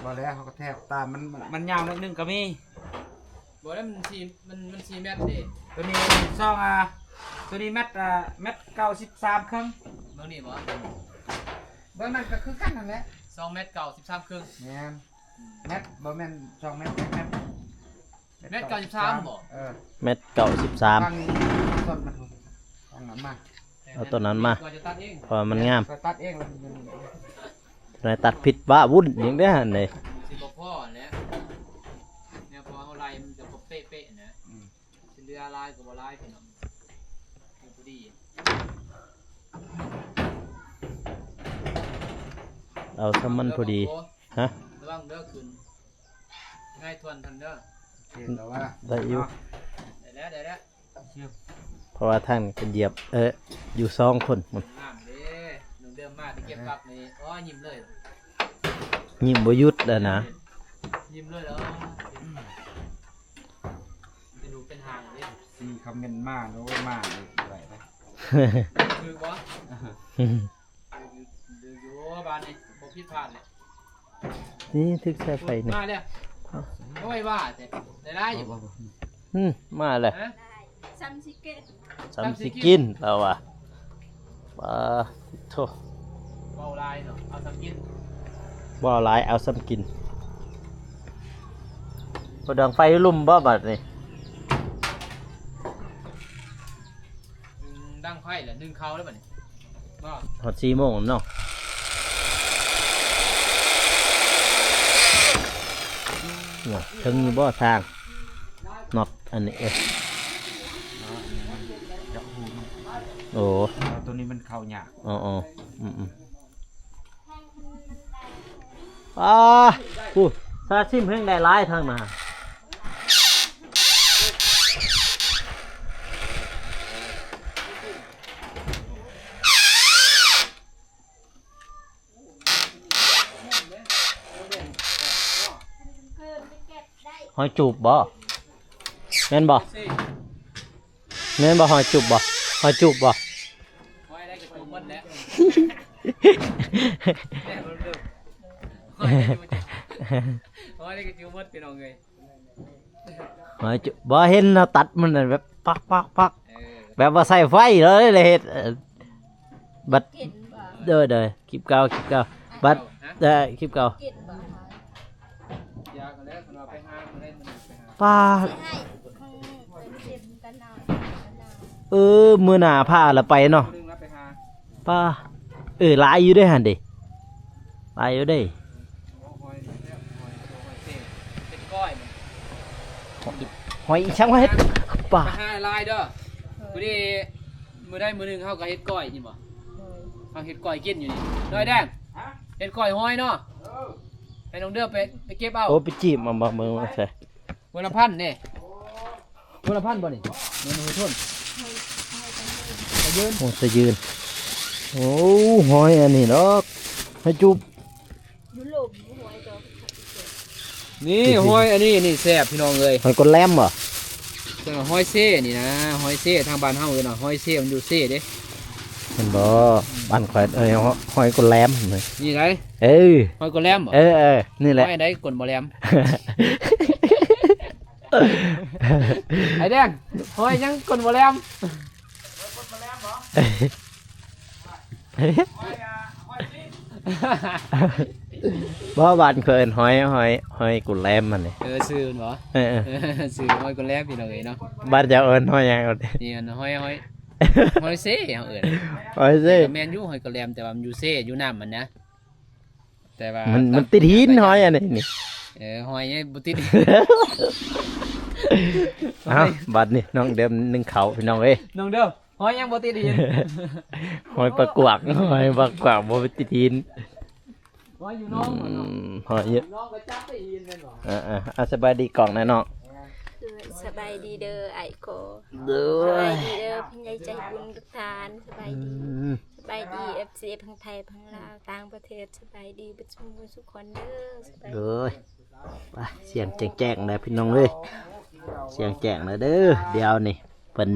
ບໍ່ແລ້ວ ເຮົາກໍແທກຕາມ ມັນ ມັນຍາວໜ້ອຍໜຶ່ງກໍມີ. ບໍ່ແລ້ວ ມັນສີ່ ມັນ ມັນສີ່ແມັດເດ້. ຕົວນີ້ສອງ ອ່າ ຕົວນີ້ແມັດ ອ່າ ແມັດເກົ້າສິບສາມເຄິ່ງ. ເບິ່ງນີ້ບໍ່? ເບິ່ງນັ້ນກໍຄືກັນນັ້ນແຫຼະ ສອງແມັດເກົ້າສິບສາມເຄິ່ງ. ແມ່ນ ອືມ ແມັດ ບໍ່ແມ່ນສອງແມັດ ແມັດ ແມັດເກົ້າສິບສາມບໍ່? ເອີ ແມັດເກົ້າສິບສາມ ຟັງຕົ້ນມັນ ເອົານັ້ນມາ ເອົາຕົວນັ້ນມາ ກວ່າຈະຕັດເອງ ເພາະວ່າມັນງາມ ກໍຕັດເອງແລ້ວ ນາຍຕັດຜິດວ້າວຸ້ນອີກເດ້ຫັ້ນເດ້ ຊິບໍ່ພໍແຫຼະ ແນວພໍເຮົາໄລ່ມັນຈະບໍ່ເປະໆນະ ອືມ ຊິເຫຼືອຫຼາຍກໍບໍ່ຫຼາຍ ພີ່ນ້ອງ ຢູ່ພໍດີ ເອົາສ່ຳມັນພໍດີ ຮະ ລະວັງເດີ ຂຶ້ນ ໄງຖ້ວນທັນເດີ ໂອເຄ ແຕ່ວ່າ ໄດ້ຢູ່ ໄດ້ແລ້ວ ໄດ້ແລ້ວ ເຊື່ອມ ເພາະວ່າທາງນີ້ກໍຢຽບ ເອີ ຢູ່ສອງຄົນພຸ້ນ ງາມເດ້ ນ້ອງເດີມາທີ່ເກັບກັບນີ້ ໂອ້ຍ ຍິ້ມເລີຍ ຍິ້ມບໍ່ຢຸດແລ້ວນະ ຍິ້ມເລີຍເດີ ເປັນຮູບເປັນຮ່າງເດ້ ສີ່ຄອມເມັນມາ ໂອ້ຍ ມາອີກ ບໍ່ໄດ້ເດ້ ຖືກບໍ່? ຖືກຢູ່ ຖືກຢູ່ ບາດນີ້ບໍ່ຜິດພາດແຫຼະ ນີ້ຖືກສາຍໄຟນີ້ ມາແລ້ວ ໂອ້ຍ ວ່າແຕ່ໄດ້ຫຼາຍຢູ່ ອືມ ມາແລ້ວ ຮະ? ສ່ຳຊິກິນ ສ່ຳຊິກິນ ລາວວ່າ ປາໂທ້ ເວົ້າຫຼາຍເນາະ ເອົາສ່ຳກິນ ເວົ້າຫຼາຍ ເອົາສ່ຳກິນ ບໍ່ດັງໄຟລຸ່ມບໍ່ບາດນີ້? ອືມ ດັງໄຟແຫຼະ ໜຶ້ງເຂົ້າແລ້ວບາດນີ້ ຮອດສີ່ໂມງແລ້ວເນາະ ໂອ້ຍ ເຖິງຢູ່ບໍ່ທາງ ນັອດອັນນີ້ ເອີ ໂອ້ ຕົວນີ້ມັນເຂົ້າຍາກ ອໍໆ ອືມໆ. ອ່າ ຜູ້ຊາຊິມແຮ່ງໄດ້ຫຼາຍທາງໜ້າ ຫອຍຈູບບໍ່? ແມ່ນບໍ່? ແມ່ນບໍ່ ຫອຍຈູບບໍ່? ຫອຍຈູບບໍ່? ຫອຍໄດ້ກະຈູບໝົດແຫຼະ ຫອຍໄດ້ກະຈູບໝົດ ພີ່ນ້ອງເອີຍ ຫອຍຈູບ ບໍ່ເຫັນເຮົາຕັດມັນແບບປັກໆໆ ເອີ ແບບວ່າໃຊ້ໄຟເລີຍເຮັດ ເອີ ບັດ ກິນບໍ່? ໂດຍໆ ຄລິບເກົ່າ ຄລິບເກົ່າ ບັດ ຮະ? ເອີ ຄລິບເກົ່າ ກິນບໍ່? ຢາກແລ້ວ ຄັນວ່າໄປຫາ ມື້ໃດມື້ໜຶ່ງໄປຫາ ປາ ຊິໃຫ້ ຂອງເພິ່ນເຕັມກັນເອົາ ເອີ ມື້ໜ້າພາລະໄປເນາະ ມື້ໜຶ່ງລະໄປຫາ ປາ ເອີ ຫຼາຍຢູ່ເດ້ຫັ້ນເດ້ ຫຼາຍຢູ່ເດ້ ໂອ້ ຫອຍແລ້ວ ຫອຍ ຫອຍເຊ ເປັນກ້ອຍ ຫອຍ ຫອຍອີ່ຫຍັງວະ ເຮັດ ປາ ໄປຫາຫຼາຍເດີ ພໍດີ ມື້ໃດມື້ໜຶ່ງເຮົາກໍເຮັດກ້ອຍກິນບໍ່? ໂດຍ ເຮົາເຮັດກ້ອຍກິນຢູ່ນີ້ ນ້ອຍແດງ ຮະ? ເຮັດກ້ອຍຫອຍເນາະ ເອີ ໃຫ້ນ້ອງເດີໄປ ໄປເກັບເອົາ ໂອ້ ໄປຈີບມາ ມາ ມາ ມາໃສ່ ຫົວລະພັນເດ້ ຫົວລະພັນບໍ່ນີ້? ແມ່ນຫົວໂທນ ຕະຍືນ ໂອ້ ຕະຍືນ ໂອ້ ຫອຍອັນນີ້ດອກ ຫອຍຈູບ ຢູ່ລົມ ຫອຍດອກ ນີ້ຫອຍອັນນີ້ ນີ້ແຊບພີ່ນ້ອງເອີຍ ຫອຍກົນແລມບໍ່? ເອີ ຫອຍເຊນີ້ນະ ຫອຍເຊ ທາງບ້ານເຮົາເອີ້ນວ່າຫອຍເຊ ມັນຢູ່ເຊເດ້ ແມ່ນບໍ່? ບ້ານຂ້ອຍເອີ້ນຫອຍກົນແລມ ນີ້ໃດ ເອີ ຫອຍກົນແລມບໍ່? ເອີໆ ນີ້ແຫຼະ ຫອຍໃດກົນບໍ່ແລມ? ໄອ້ແດງ ຫອຍຫຍັງກົນບໍ່ແລມ? ບໍ່ ບ້ານຂ້ອຍເອີ້ນຫອຍ ຫອຍ ຫອຍກຸນແລມຫັ້ນນີ້ ເອີ ຊື່ມັນບໍ່? ເອີໆ ເອີ ຊື່ຫອຍກຸນແລມ ພີ່ນ້ອງເອີຍເນາະ ບ້ານເຈົ້າເອີ້ນຫອຍຫຍັງ? ນີ້ຫອຍ ຫອຍ ຫອຍເຊ ເຮົາເອີ້ນ ຫອຍເຊ ແມ່ນຢູ່ ຫອຍກຸນແລມ ແຕ່ວ່າມັນຢູ່ເຊ ຢູ່ນ້ຳມັນນະ ແຕ່ວ່າມັນ ມັນຕິດຫີນ ຫອຍອັນນີ້ນີ້ ເອີ ຫອຍນີ້ບໍ່ຕິດ ເອົ້າ ບາດນີ້ນ້ອງເດີມໜຶ້ງເຂົ້າ ພີ່ນ້ອງເອີຍ ນ້ອງເດີມ ຫອຍຍັງບໍ່ຕິດຫີນ ຫອຍປາກກວາກ ຫອຍປາກກວາກບໍ່ຕິດຫີນ ວ່າຢູ່ໜອງ ອືມ ວ່າຢູ່ ຢູ່ໜອງກໍຈັບໄປອີກແມ່ນບໍ່? ອ່າໆ ອ່າ ສະບາຍດີກ້ອງແດ່ນ້ອງ. ໂດຍ ສະບາຍດີເດີອ້າຍໂກ. ໂດຍ ສະບາຍດີເດີຜູ້ໃຫຍ່ໃຈບຸນທຸກທ່ານ. ສະບາຍດີ ອືມ ສະບາຍດີ ເອັຟຊີ ທັງໄທ ທັງລາວ ຕ່າງປະເທດ. ສະບາຍດີເບິດສູ່ໝູ່ສູ່ຄົນເດີ. ສະບາຍດີ ໂດຍ ໄປ ສຽງແຈ້ງໆ ແລ້ວພີ່ນ້ອງເອີຍ ສຽງແຈ້ງແລ້ວເດີ. ດຽວນີ້ເພິ່ນ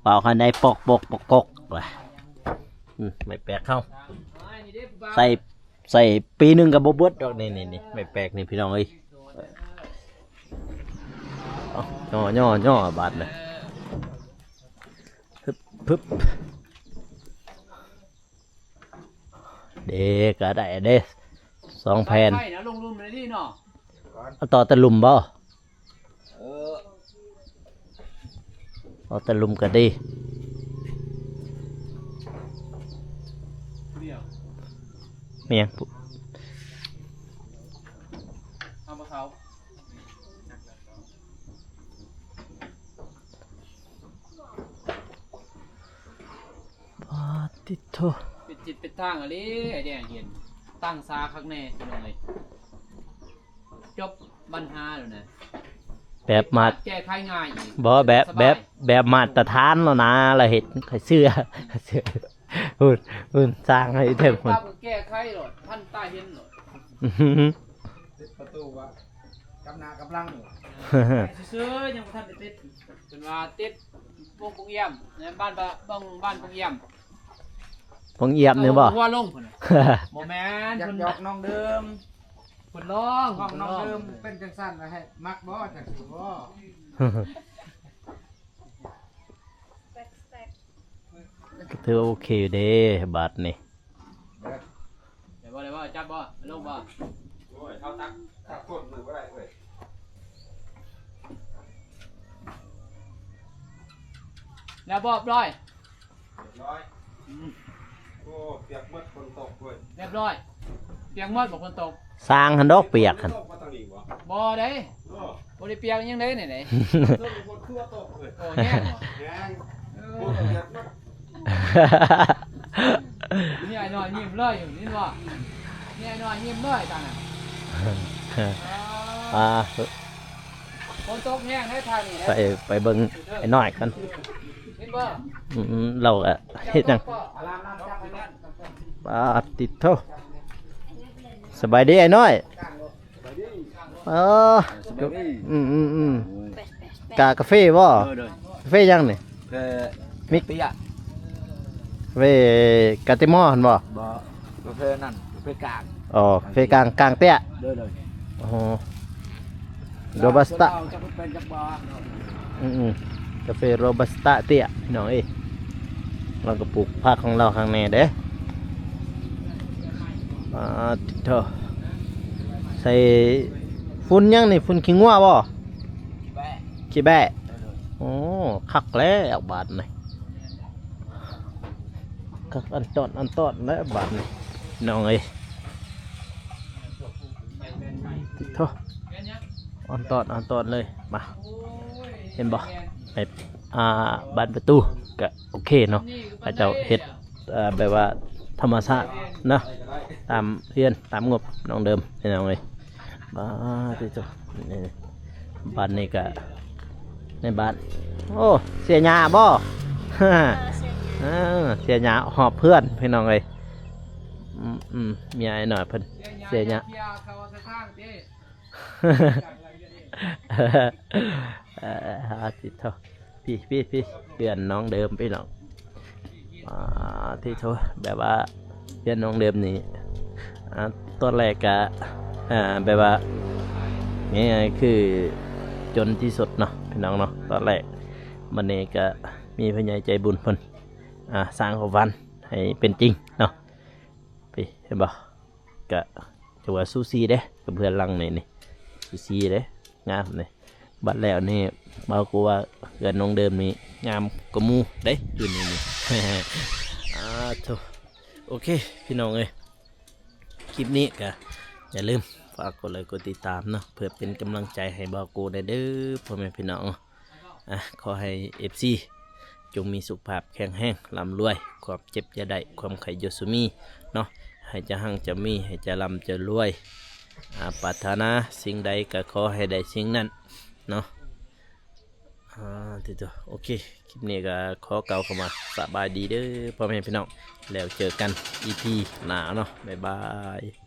ເປົ່າຄັນໄດ ປອກໆ ປອກໆ ວ່າ ອືມ ໄມ້ແປກເຮົາ ໃສ່ ໃສ່ປີໜຶ່ງກໍບໍ່ເບິດດອກ. ນີ້ໆໆ ໄມ້ແປກນີ້ພີ່ນ້ອງເອີຍ ເອົາ ຍໍໆໆ ບາດນີ້ ຮຶບ ຮຶບ ເດ້ ກໍໄດ້ເດ້ ສອງແຜ່ນ. ໄຟນະ ລົງລຸ່ມເລີຍນີ້ເນາະ. ເອົາຕໍ່ແຕ່ລຸ່ມບໍ່? ເອີ ເອົາແຕ່ລຸ່ມກໍດີ. ແມ່ນຫຍັງ? ເອົາບໍ່ເຊົາ. ປາດຕິໂທ ເປັນທິດເປັນທາງອີ່ຫຼີ. ໄອ້ແດງເຫັນຕັ້ງສາຄັກແນ່ພີ່ນ້ອງເອີຍ ຈົບບັນຫາແລ້ວນະ. ແບບມາດ ແກ້ໄຂງ່າຍອີກ ບໍ່ ແບບ ສະບາຍ ແບບ ແບບມາດຕະຖານແລ້ວນະ ລະເຮັດໃຫ້ເຊື່ອ ເຊື່ອ ພຸ້ນ ພຸ້ນ ສ້າງໃຫ້ເຖິງພຸ້ນ ແກ້ໄຂໂລດ ທັນຕາເຫັນໂລດ. ປະຕູວ່າ ກັບໜ້າກັບຫຼັງ ຊື່ໆ ຍັງບໍ່ທັນໄດ້ຕິດ. ເພິ່ນວ່າຕິດວົງປົງຢ້ຽມ ໃນບ້ານ ບ້ານ ບ້ານ ບ້ານປົງຢ້ຽມ ປົງຢ້ຽມນີ້ບໍ່? ເອົາຫົວລົງພຸ້ນນະ ບໍ່ແມ່ນ ຢາກ ເພິ່ນຢອກນ້ອງເດີມ ເພິ່ນຮ້ອງ ຫ້ອງນ້ອງເດີມເປັນຈັ່ງຊັ້ນ ໃຫ້ມັກບໍ່ ຈັ່ງຊີ້ບໍ່? ກໍຖືວ່າໂອເຄເດ້ບາດນີ້. ໄດ້ບໍ່ ໄດ້ບໍ່ ຈັບບໍ່ ລົງບໍ່? ໂອ້ຍ ເຮົາຕັກ ຕັກຄົນມືບໍ່ໄດ້ເວີຍ. ແລ້ວບໍ່ ບອຍ? ຮຽບຮ້ອຍ. ອືມ ໂອ້ ປຽກໝົດ ຝົນຕົກເວີຍ. ຮຽບຮ້ອຍ ປຽກໝົດບໍ່ ຝົນຕົກ? ສ້າງຫັ້ນດອກປຽກຫັ້ນ. ຝົນຕົກມາທາງນີ້ບໍ່? ບໍ່ເດ້. ເອີ ບໍ່ໄດ້ປຽກຫຍັງເດ້ນີ້ເດ້. ຝົນຕົກເວີຍ. ໂອ້ ແຮງບໍ່? ແຮງ. ເອີ ຝົນຕົກຫຍັງ? ນີ້ອ້າຍນ້ອຍຍິ້ມເລີຍຢູ່ ເຫັນບໍ່? ນີ້ອ້າຍນ້ອຍຍິ້ມເລີຍຕານະ. ອ່າ ຝົນຕົກແຮງເດ້ທ່ານີ້ເດ້. ໄປ ໄປເບິ່ງອ້າຍນ້ອຍກ່ອນ. ເຫັນບໍ່? ອືມ ເຮົາກໍເຮັດຫຍັງ? ປາດຕິໂທ ສະບາຍດີອ້າຍນ້ອຍ. ເອີ ສະບາຍດີ. ອືມໆໆ ໂອ້ຍ ກາ ກາເຟບໍ່? ໂດຍໆ. ກາເຟຫຍັງນີ້? ເອີ ມິກເຕຍ. ກາເຟກາຕິມໍຫັ້ນບໍ່? ບໍ່ ກາເຟນັ້ນ ກາເຟກາງ. ອໍ ກາເຟກາງ ກາງເຕຍ. ໂດຍໆ. ອໍ ໂຣບັສຕາ. ອືມໆ ກາເຟໂຣບັສຕາເຕຍ ພີ່ນ້ອງເອີຍ. ລາວກໍປູກຜັກຂອງລາວຂ້າງໃນເດ້. ປາດຕິໂທ ໃສ່ຝຸ່ນຫຍັງນີ້? ຝຸ່ນຂີ້ງົວບໍ່? ຂີ້ແບ້. ໂອ້ ຄັກແລ້ວບາດນີ້ ຄັກອັນຕອນ ອັນຕອນແລ້ວບາດນີ້ ພີ່ນ້ອງເອີຍ. ໂທ້ ອັນຕອນ ອັນຕອນເລີຍ. ມາ ເຫັນບໍ່? ໃນ ອ່າ ບານປະຕູກະໂອເຄເນາະ ເຂົາເຈົ້າເຮັດ ເອີ ແບບວ່າທຳມະຊາດເນາະ ຕາມເຮືອນຕາມງົບນ້ອງເດີມ ພີ່ນ້ອງເອີຍ. ບາດນີ້ ບາດນີ້ກະໃນບ້ານ. ໂອ້ ເສຍຫຍ້າບໍ່? ເອີ ເສຍຫຍ້າ ເອີ ເສຍຫຍ້າຮອບເຮືອນ ພີ່ນ້ອງເອີຍ. ອືມໆ ເມຍອ້າຍນ້ອຍເພິ່ນເສຍຫຍ້າ. ເອີ ອາ ຕິດໂທ ພີ້ໆໆ ເຮືອນນ້ອງເດີມພີ່ນ້ອງ. ອາ ຕິດໂທ ແບບວ່າເຮືອນນ້ອງເດີມນີ້ ອາ ຕອນແລກກະ ອາ ແບບວ່າງ່າຍໆ ຄືຈົນທີ່ສຸດເນາະ ພີ່ນ້ອງເນາະ ຕອນແລກ. ບັດນີ້ກະມີຜູ້ໃຫຍ່ໃຈບຸນເພິ່ນ ອາ ສ້າງຄວາມຝັນໃຫ້ເປັນຈິງເນາະ. ເຫັນບໍ່? ກະຖືວ່າສູສີເດ້ ກັບເຮືອນຫຼັງນີ້ນີ້ ສູສີເດ້ ງາມເດ້. ບັດແລ້ວນີ້ ເວົ້າຄືວ່າເຮືອນນ້ອງເດີມນີ້ງາມກວ່າໝູ່ເດ້ ຢູ່ນີ້ນີ້. ອາ ໂທ້ ໂອເຄ ພີ່ນ້ອງເອີຍ ຄລິບນີ້ກະຢ່າລືມຝາກກົດໄລກົດຕິດຕາມເນາະ ເພື່ອເປັນກຳລັງໃຈໃຫ້ບ່າວໂກແດ່ເດີ ພໍ່ແມ່ພີ່ນ້ອງ. ອາ ຂໍໃຫ້ເອັຟຊີຈົ່ງມີສຸຂະພາບແຂງແຮງ ລ່ຳລວຍ ຄວາມເຈັບຢ່າໄດ້ ຄວາມໄຂ້ຢ່າສູ່ມີເນາະ. ໃຫ້ເຈົ້າຮັ່ງເຈົ້າມີ ໃຫ້ເຈົ້າລ່ຳເຈົ້າລວຍ ອາ ປາດຖະໜາສິ່ງໃດກໍຂໍໃຫ້ໄດ້ສິ່ງນັ້ນເນາະ. ອາ ຕິໂຕ ໂອເຄ ຄລິບນີ້ກໍຂໍກ່າວຄຳວ່າສະບາຍດີເດີພໍ່ແມ່ພີ່ນ້ອງ ແລ້ວເຈີກັນອີພີໜ້າເນາະ ບາຍບາຍ.